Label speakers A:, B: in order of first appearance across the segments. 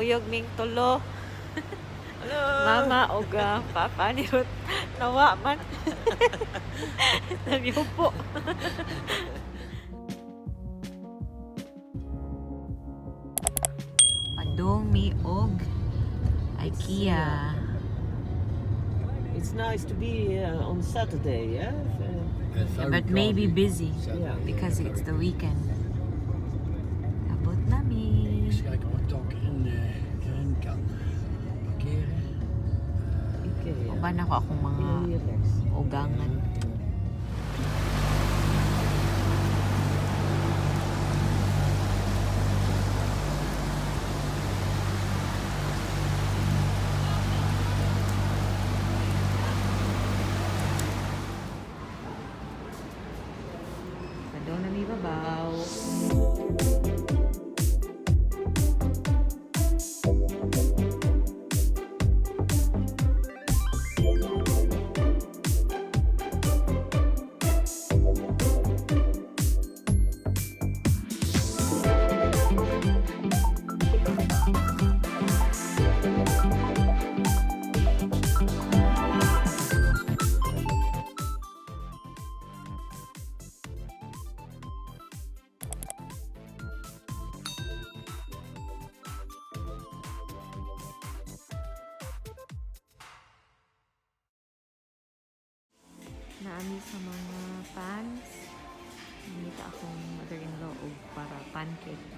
A: Kuyog ming tulo.
B: Hello.
A: Mama og papa ni Ruth. Nawa man. Naghupo. Padung mi og IKEA.
B: It's nice to be on Saturday, yeah?
A: Yeah, but maybe busy
B: Yeah.
A: because it's the weekend. Abot nami.
C: Eens kijken wat ik erin kan parkeren.
B: Ikea.
A: Uban ako akong mga
B: Hier rechts.
A: ugangan. Padong na mi babaw. Naami sa mga fans. Nangita akong mother-in-law og para pancake.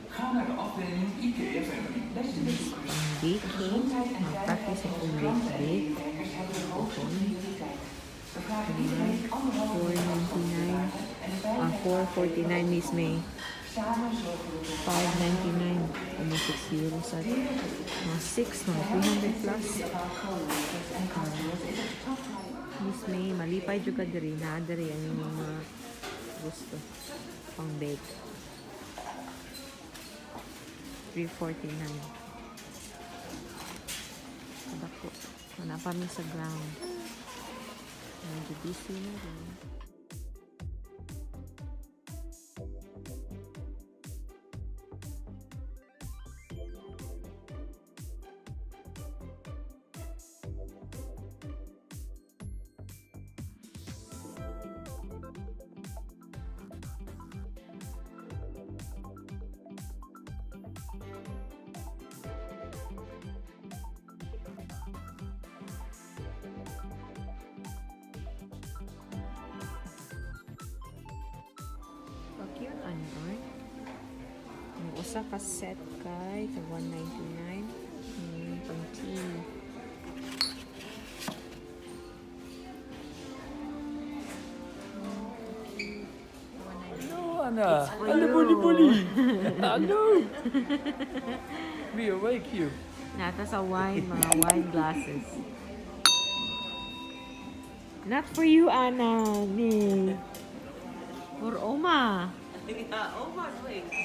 D: Ga naar de afdeling IKEA Family. Beste bezoekers,
A: Pang baking. Mag-practice akong bake.
D: medewerkers hebben de hoogste prioriteit. We vragen iedereen anderhalve meter afstand te
A: 4.99.
D: bewaren en de
A: Ah,
D: veiligheid
A: 4.49, Miss May.
D: Samen zorgen we voor
A: 5.99. Almost 6 euro sa mga 6, mga 300 plus.
D: Our coworkers and customers is a top priority.
A: Miss May, malipay jud ka diri na diri ang inyong mga gusto pang bake. 3.49. Kadako. Wala pa mi sa ground. Medyo busy na rin. Pa-cute ano ay? Ang usa ka set kay tag 199. Pang tea.
C: Hallo Anna.
A: For
C: Hallo
A: you.
C: Bully Bully. Hallo. We awake you.
A: Nata sa wine, mga wine glasses. Not for you, Anna. Ni. For Oma.
B: Yeah, oma drinks.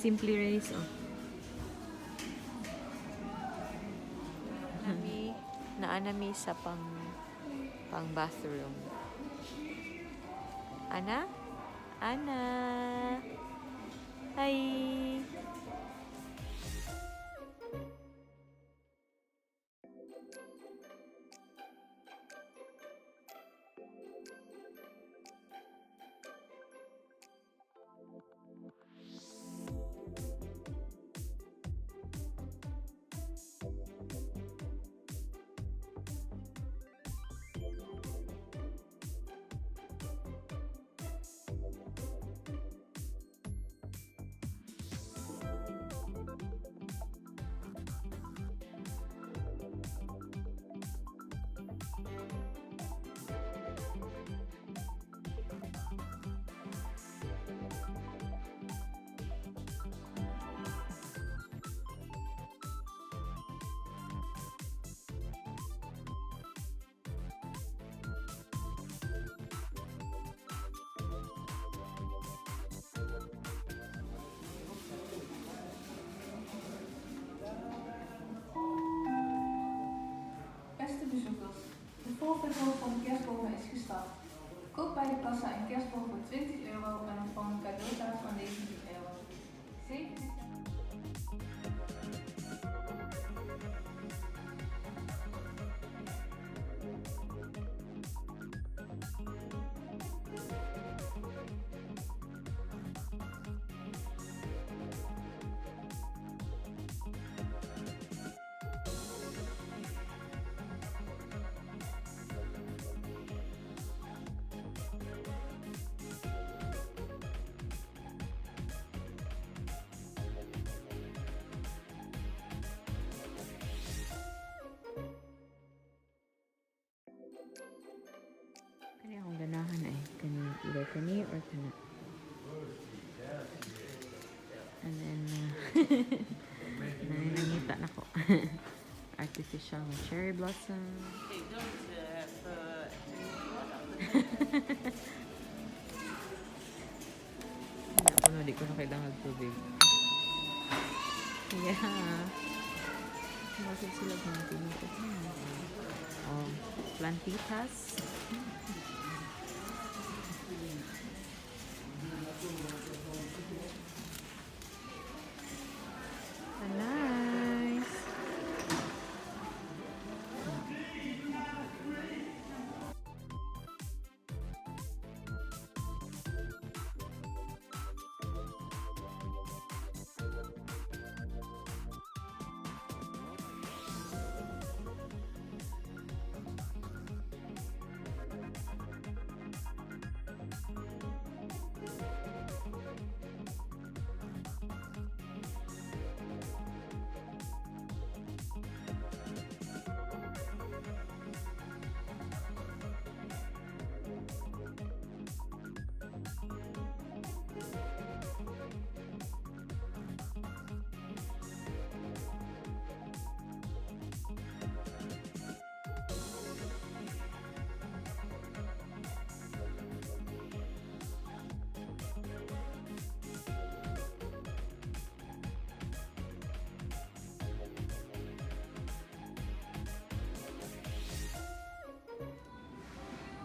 A: Simply Rice, oh. Nami, naanami sa pang bathroom. Ana? Ana? Hi!
E: Beste bezoekers, de voorverkoop van de kerstbomen is gestart. Koop bij de kassa een kerstboom voor €20 en ontvang een cadeaukaart van €19. 7 december.
A: Kani akong ganahan ay kani either kani or kana. And then nangita na ko. Artificial na cherry blossom.
B: They don't have too much water.
A: Ako na, di ko na kailangan tubig. Yeah. Bakit sila mga tinuod? Oh, plantitas. Ah, nice.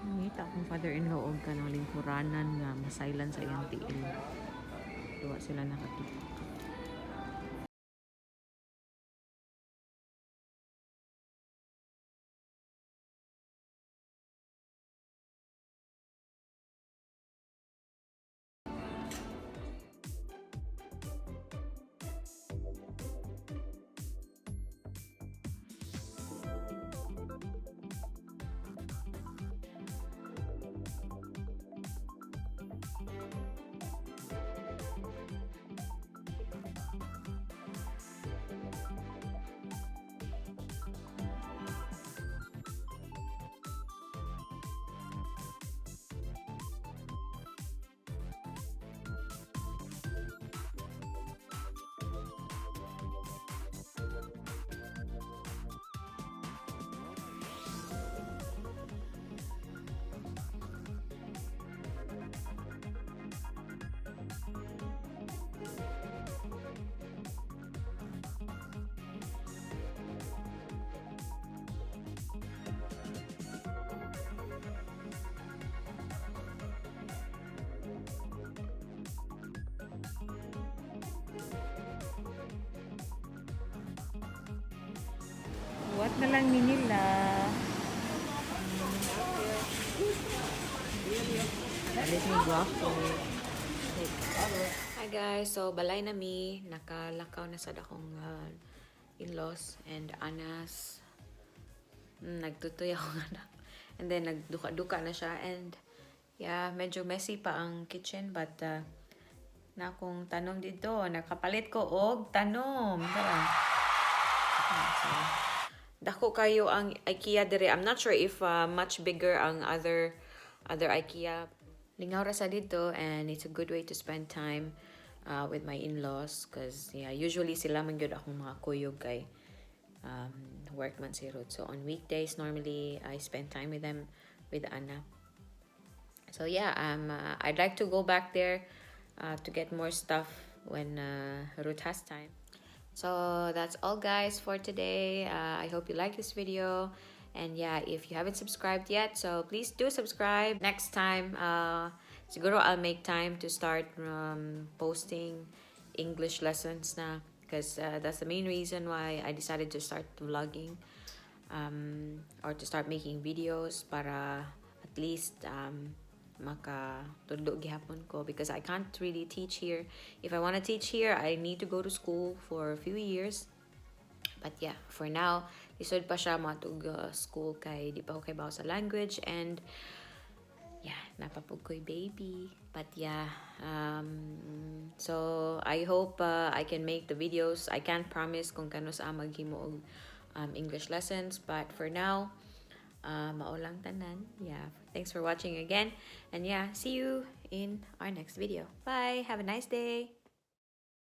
A: Nangita akong father-in-law og kanang lingkuranan nga masailan sa iyang tiil. Duwa sila nakatipok. Na lang ni nila.
B: Let me go after.
A: Hi guys, so balay na mi, nakalakaw na sad akong in-laws and Anas. Nagtutoy ako anak. And then nagduka-duka na siya and yeah, medyo messy pa ang kitchen but na akong tanom dito, nakapalit ko og tanom. Tara. So, dako kayo ang IKEA dire. I'm not sure if much bigger ang other IKEA. Lingaw ra sa dito and it's a good way to spend time with my in-laws because, yeah, usually sila man gyud akong mga kuyog kay work man si Ruth. So on weekdays, normally I spend time with them, with Anna. So yeah, I'd like to go back there to get more stuff when Ruth has time. So that's all, guys, for today. I hope you like this video. And yeah, if you haven't subscribed yet, so please do subscribe. Next time, siguro I'll make time to start posting English lessons na because that's the main reason why I decided to start vlogging or to start making videos para at least makatudlo gihapon ko because I can't really teach here. If I want to teach here, I need to go to school for a few years. But yeah, for now, lisod pa siya matug school kay di pa ko kaybaw sa language and yeah, naa pa pud ko'y baby. But yeah, so I hope I can make the videos. I can't promise kung kanus-a maghimo og English lessons, but for now, mao lang tanan. Yeah, thanks for watching again. And yeah, see you in our next video. Bye. Have a nice day.